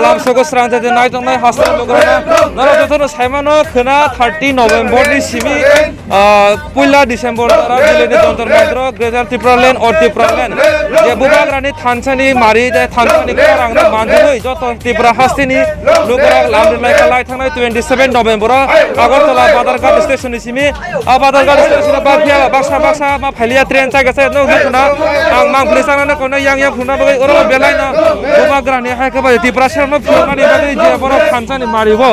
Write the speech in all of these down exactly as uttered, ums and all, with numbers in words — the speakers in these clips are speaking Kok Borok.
Lamsogo srang jati nai tongnai hasteo lukurokno norok jotono saimano khwna thirty November ni simi, ah, puila December dara Delhi ni Jantar Mantar Greater Tipraland or Tipraland je Bubagrani thansani mari de thansani khorangno manjugwi joto Tripura hasteni lukurok lamri lai kha lai thangnai twenty seven November o Agartala Badharghat station ni simi. A Badharghat station o baksa baksa ma phailiya train chaga chaga no hukna ang mang pli sana no kono yang yang phuna bagwi oro belai no Bubagrani hai khe bai Tiprasa no phunani bagwi je borok thansani mari bo.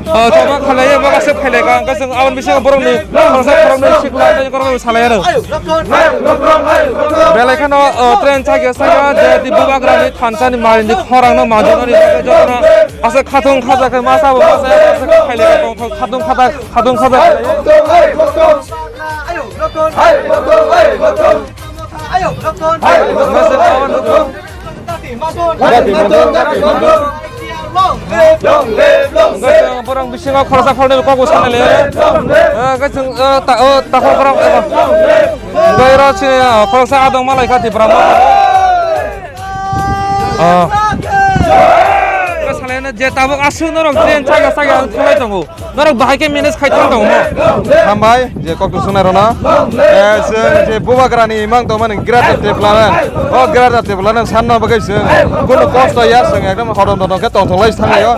O choba khalai bo aswk phailai ka ang ka jeng aboni bisingo borok ni khoroksa khoroknwi sikla tei korok salai aro. Belai kheno, o, train chaga chaga je di Bubagrani thansani mari ni khorang no majunani bagwi jotono aswk khatung khaja khe masa bo masa aswk phailai ka tongthok khatung khata khatung khaja khe. Borok bisingo khoroksa khoroknwi kok bo sanai le. Hwnkhe chwng, o, ta-, o, takhuk borok, o, tei oro chini, o, khoroksa adong malai kha Tipra mo. O. Salai no je tabuk aswk norok train chaga chaga thangwi tongo. Norok bahai khe manage khai thang tongo mo? Hambai, je kok tu sunai rona. Eh, chwng je Bubagrani imang tongmani Greater Tipraland. O Greater Tipraland sanna bagwi chwng kunu kosto ya chwng ekdom hodom dodom khe tongthok lai thanglaio.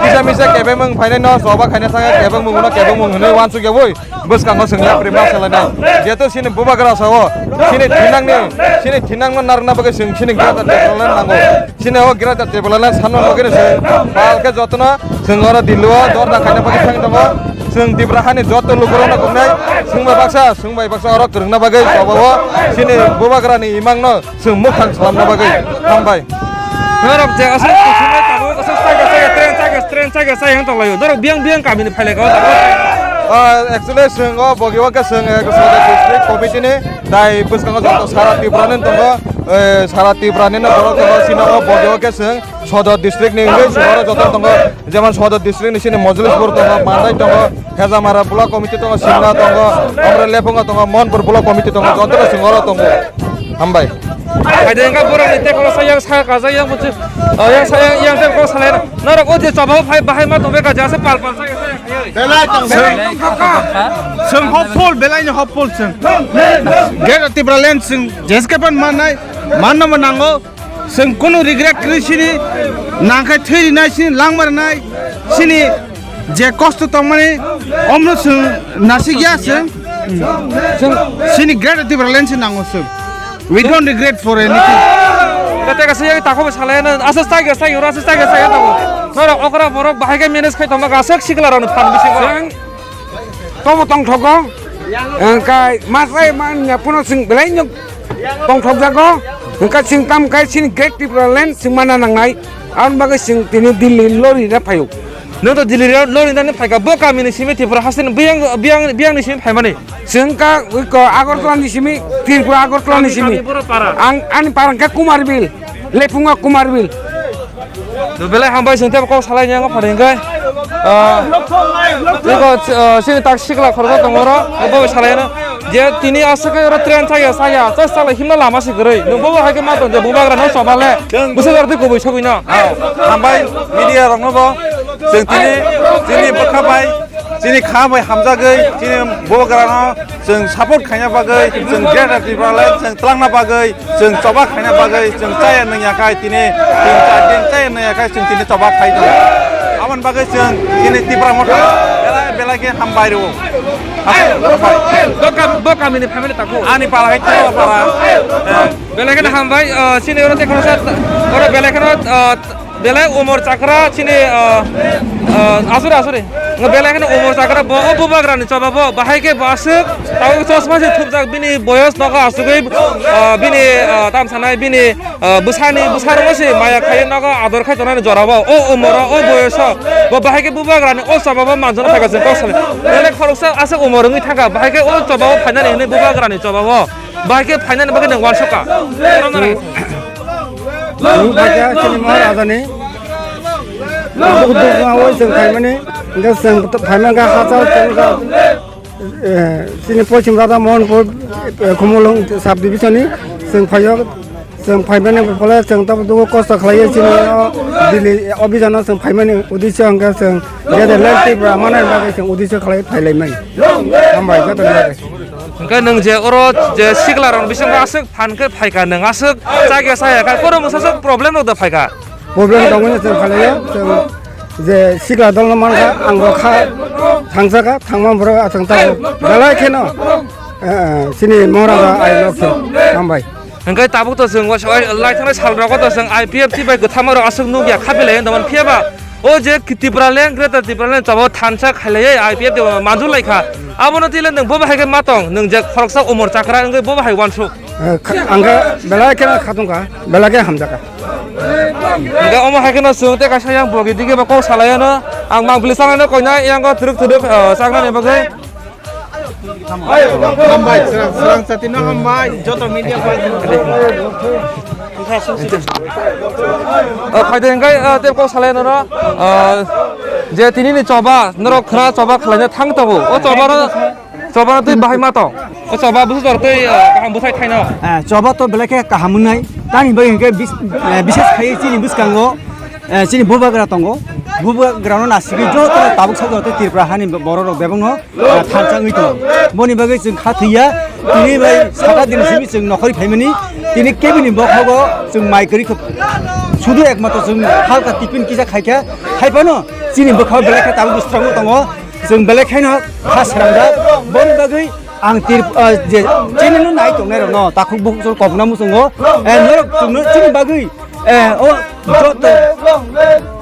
Kisa misa kebengmung phainai no choba khaina thangya kebengmung no kebengmung hwnwi uansuk ya bui. Bwskango chwng yapri ma salainai. Jeto chini Bubagra sao, chini thinangni, chini thinangno narwkna bagwi chwng chini Greater Tipraland nango. Chini o Greater Tipraland sanma bagwi chwng palke jotono chwng oro Delhi o dorda khaina bagwi thang tongo. Chwng Tipra hani joto lukurokno kumnai chwng bai baksa, chwng bai baksa oro kwrwngna bagwi choba o chini Bubagrani imangno chwng mwkhang salamna bagwi. Hambai. Norok je aswk kuthumai tabuk aswk chaga chaga train chaga train chaga chaga yang tonglaio. Norok biyang biyang kamini phailai ka o tabuk. Ah, actually chwng o bogi o khe chwng, eh, Sodor district committee ni tai bwskango joto sara Tripura ni tongo, eh, sara Tripura ni no borok tongo chini o bogi o khe chwng Sodor district ni wngwi chwng oro joto tongo. Jemon Sodor district ni sini Mojlisbur tongo, Mandai tongo, Hejamara block committee tongo, Simna tongo, Amra Lepunga tongo, Monpur block committee tongo, jotono chwng oro tongo. Hambai. Haide engka borok ni tei khoroksa yang sa kaja yang buchu, oh, yang sa yang yang tei khoroksa lai. Norok o je choba phai bahai ma tongbe kaja se pal pal sa yang sa yang. Belai tong. Chwng hopeful, belai ni hopeful chwng. Greater Tipraland chwng jeske pan mannai, manna mo nango. Chwng kunu regret kwrwi sini nangkhe thwi rinai sini langma rinai sini je kosto tongmani omno chwng nasikya chwng chwng sini Greater Tipraland se nango chwng. We don't regret for anything. Kate kasa yang tako salai na asa stage stage ura asa stage stage tako. Norok okra borok bahai khe manage khai tongma kasak sikla rok phan bisi. Tomo tongthogo, engkai masai man ya puno sing belai nyok tongthokjago, engkai sing tam kai sini Great Tipraland sing mana nangnai, aboni bagwi sing tini Delhi lori na phaio. Nwng to Delhi lori na phaika bo kami ni simi Tripura haste ni biyang biyang biyang ni simi phaimani. Sing ka wiko Agartala ni simi Tripura Agartala ni simi. Kami boro para. Ang ani parang ka Kumar Bil, Lepunga Kumar Bil. To belai hambai chwng tei kok salai nang pharing khe. Ah, iko, ah, sini tak sikla khoroksa tongo oro, bo salai no. Je tini aswk khe oro train saya saya, chas salai himna lama si kwrwi. Nwng bo hai khe ma tong je Bubagra no choba le. Bwswk aro twi kubui sogwi no. Hambai media rok no bo. Chwng tini, tini bwkha bai. Chini kha bai hamjagwi, chini Bubagrano chwng support khaina bagwi, chwng Greater Tipraland chwng twlangna bagwi, chwng choba khaina bagwi, chwng chaya nungya khai tini, chwng chaya nungya khai chwng tini choba khai tongo. Aboni bagwi chwng chini Tipra Motha belai belai khe hambai rwo. Bo kam-, bo kamini family tako? Ani para hai Tipra para. Eh. Belai kheno hambai, ah, chini oro tei khoroksa, oro belai kheno, ah, Belai umor chakra chini, ah, ah, asuri, asuri. Belai kheno umor chakra bo, o Bubagrani choba bo. Bahai khe bo aswk, tabo chosma se thupjak bini boyos nogo asugwi, ah, bini, ah, tam sanai bini, ah, bwsani, bwsarokno se maya khai nogo ador khai tonani jora bo. O umoro, o boyoso bo bahai khe Bubagrani o choba bo manjano thaka chwng kok salai. Belai khoroksa aswk umor wngwi thangkha, bahai khe o choba bo phainani hwnwi Bubagrani choba bo. Bahai khe phainani bagwi nwng uansukha. Chwng phaikha chini Maharajani. Dukh dukh ma oi chwng phaimani. Hwnkhe chwng phaimani kha hachal chwng kha, eh, chini Pochim Radha Mohanpur, eh, Khumulwng sub division ni chwng phaio. Chwng phaimani phole chwng tabuk dugo kosto khlaiwi chini o Delhi obhijano chwng phaimani udisyo hwnkhe chwng je je land Tripura manani bagwi chwng udisyo khlaiwi phailaimani. Hambai jotoni bagwi. Hwnkhe nwng je oro je siklarok bisingo aswk phan khe phaikha, nwng aswk chakya chaya kha, koro mwsaswk problem rok da phaikha. Problem tongmani chwng khlaiyo, chwng je sikla dolno mankha, ang bo kha thangsa kha, thangma borok achang tabuk belai kheno, eh, eh, chini Moharaja ai lok se, hambai. Hwnkhe tabuk to chwng waisa lai thangnai sal rogo to chwng I P F T bai kwthama rok aswk nukya kha belai wng tongmani, phiya ba o je Tipraland, Greater Tipraland choba thansa khailaiwi I P F T manjul lai kha, abono tile nwng bo bahai khe ma tong, nwng je khoroksa umor chakra wngwi bo bahai uansuk. Eh, kha-, ang khe belai kheno khatung kha, belai khe hamjak kha. Hingke omo hai kheno chwng tei kaisa yang bogi dige ba kok salai ano. Ang mang bili salai no koina yang go turuk turuk, eh, chaknani bagwi. Hambai, serang, serang sati no hambai, joto media pai. Oh, phaide hingke, eh, tei kok salai no, eh, je tini ni choba, norok khna choba khlai na thang tongo. O choba no Choba no twi bahai ma tong. O choba busu jor twi, eh, kaham bwthai thaino. Eh, choba to belai khe kaham wngnai. Tani bagwi hwnkhe bis-, eh, bises khai chini bwskango, eh, chini bubagra tongo. Bubagra no nasigwi joto tabuk sajak tei Tripura hani borok rok bebak no, eh, thansa wngwi tongo. Boni bagwi chwng kha thwiya, tini bai saka din simi chwng nokhorwi phaimani, tini kebini bokhogo chwng mai kwrwi kho. Sudu ekmatro chwng halka tiffin kisa khaikha, haiphano chini bwkhao belai khe tabuk bwskango tongo. Chwng belai khaino kha srangjak, boni bagwi ang tir, ah, je chini no nai tongnai rok no takhuk bukhuk chwng kok na muchungo, eh, norok chwngno chini bagwi, eh, o joto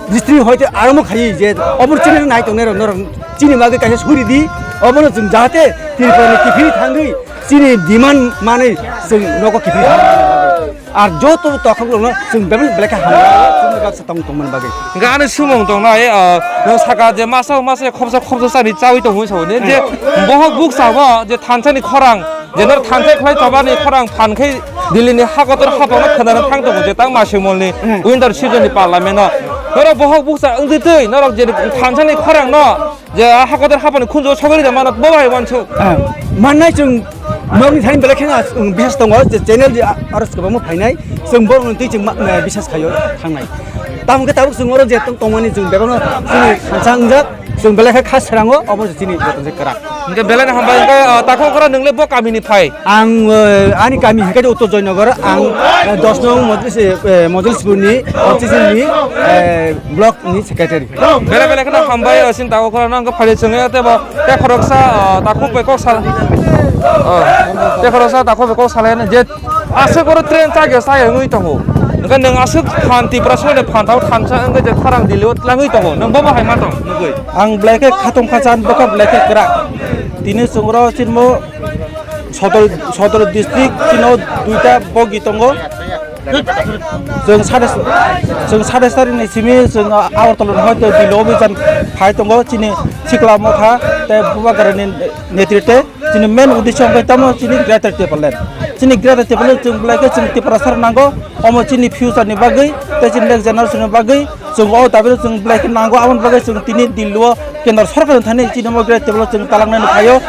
district hoite aramo khai je obo chini no nai tongnai rok norok chini bagwi kaisa suri di, obono chwng jahate Tripura ni kiphilwi thangwi chini demand manwi chwng nogo kiphilwi thangwi. Ar joto tokhok rokno chwng bebak belai khe hamjak, chwngno baksa tong tongmani bagwi. Hingke ani sumung tongnai, ah, no saka je masa masa khopsa khopsa sani chawi tongwi sao ne je bohok buksa bo je thansani khorang je nor thansa khlai chobani khorang phan khai Delhi ni hakotor hapang no khwnana thang tongo je tang masingmol ni winter season ni parliament no. Norok bohok buksa wngtwi twi norok je thansani khorang no Je a hakotor hapani khunju sogwi rida mano bo bai wansuk. Ah, mannai chwng nokni thani belai kheno, um, bisas tongo je channel je a-, aro kwbangma phainai chwng borokno twi chwng ma-, eh, bisas khaio thangnai. Tamo khe tabuk chwng oro je tong-, tongmani chwng bebakno chini khansa wngjak, chwng belai khe kha srango obo se chini joto se kwrak. Hingke belai no hambai hingke, ah, takhuk ora nwngle bo kamini phai. Ang, eh, ani kami hingke Uttor Joynagar, ang, eh, dos nong Mojlis, eh, Mojlisipurni, Mojlisipurni, eh, block ni secretary. Belai belai kheno hambai, o, sinta o khorang no hwnkhe phai chwng ya tebo tei khoroksa, o, takhuk bai kok sal, o, tei khoroksa takhuk bai kok salai je aswk oro train chakya chaya wngwi tongo. Hwnkhe nwng aswk phan Tripura songni phan tao thansa wngkhe je khorang Delhi o tlangwi tongo. Nwng bobo hai ma tong nugwi? Ang belai khe khatung khacha, bokha belai khe kwrak. Tini chwng oro chini bo Sodor, Sodor district chini o duita bogi tongo. Chwng sade, chwng sade sari ni simi chwng Agartala ni hoite Delhi obhijan phai tongo chini Sikla Motha tei Bubagra ni netrite. Chini main uddesho hwnkhe tamo chini Greater Tipraland. Chini Greater Tipraland chwng belai khe chwng Tiprasa rok nango, omo chini future ni bagwi tei chini next generation ni bagwi. Chwng o dabi rok chwng belai khe nango, aboni bagwi chwng tini Delhi o kendra sorkar ni thani chini omo Greater Tipraland chwng talangnani phaio.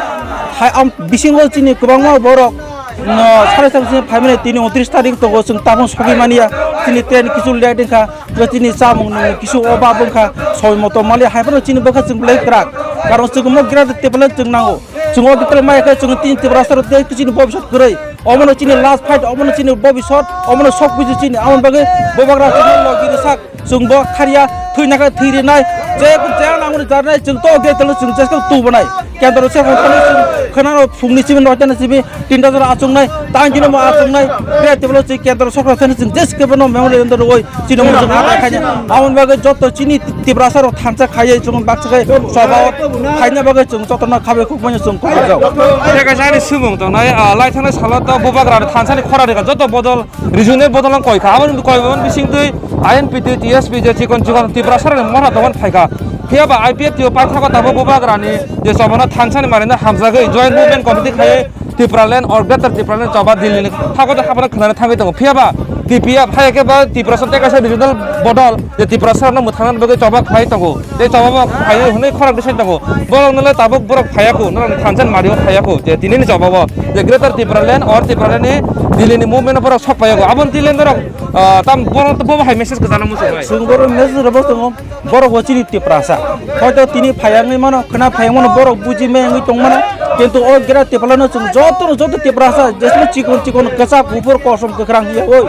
Hai am bisingo chini kwbangma borok no sare sare chini phaimani tini untris tarik tongo, chwng tabuk sogwi manya. Chini train kisu late wngkha, tini chamung nung kisu obab wngkha, soi moto mali hai phano chini bwkha chwng belai kwrak. Karon chwng omo Greater Tipraland chwng nango. Chwng o Tipraland maya khe chwng tini Tiprasa rok tei chini bobisot kwrwi. Omono chini last fight, omono chini bobisot, omono sok bisi chini. Aboni bagwi Bubagra chini logi rwsak. Chwng bo kharya, thwina khe thwi rinai, je, je nangmani jarnai, chwng to ge telo chwng jeska tu banai. Kendro se hon thani chwng khwnano phungni simi noitani simi tinta jora achungnai, tang kino mo achungnai, be teblo chwng kendro sokra thani chwng jeska bono memorial ndo roi, chini mo chwng ata khaina. Aboni bagwi joto chini Tiprasa rok thansa khaiye chwng baksa khai soba khaina bagwi chwng jotono khabai khukmani chwng khukjak. Tei kaisa ani sumung tongnai, ah, lai thangnai salo to Bubagra thansani khora rega joto bodol Regional bodol ang koi kha, aboni koi boni bising twi I N P T, T S P je chikon chikon Tiprasa rokni mohra tongmani phai kha. Phiya ba I P F T o paithago tabuk Bubagrani je chobano thansani manwi no hamjagwi Joint Movement Committee khai Tipraland or Greater Tipraland choba Delhi ni thago je habano khwnani thangwi tongo. Phiya ba T P F hai khe ba Tiprasa tei kaisa regional bodol je Tiprasa rokno mwthangna bagwi choba khlai tongo. Tei choba bo khlai hwnwi khorang bwsai tongo. Borok nole tabuk borok phaiya kho, norok thansa ni mario phaiya kho. Je tini ni choba bo je Greater Tipraland or Tipraland ni Delhi ni movement borok sok phaiya kho. Aboni Delhi ni borok, ah, tam borok to bo hai message kwchangma muchung bai. Chwng borok message rwbo tongo. Borok bo chini Tiprasa. Hoito tini phayangwi mano, khwna phayang mano, borok buji mayangwi tong mano. Kintu o Greater Tipraland no chwng joto no joto Tiprasa, jesmo chikon chikon, kwchak, kuphur, kosom, kwkhrang, oi,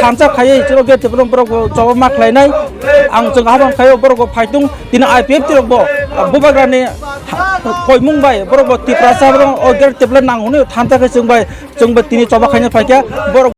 thansa khaiwi chwng o Greater Tipraland borok bo choba ma khlainai. Ang chwng habang khaio borok bo phaitung, tini I P F T rok bo, ah, bubagrani ha-, koimung bai borok bo Tiprasa borok o Greater Tipraland nang hwnwi thansa khe chwng bai, chwng bai tini choba khaina phaikha borok.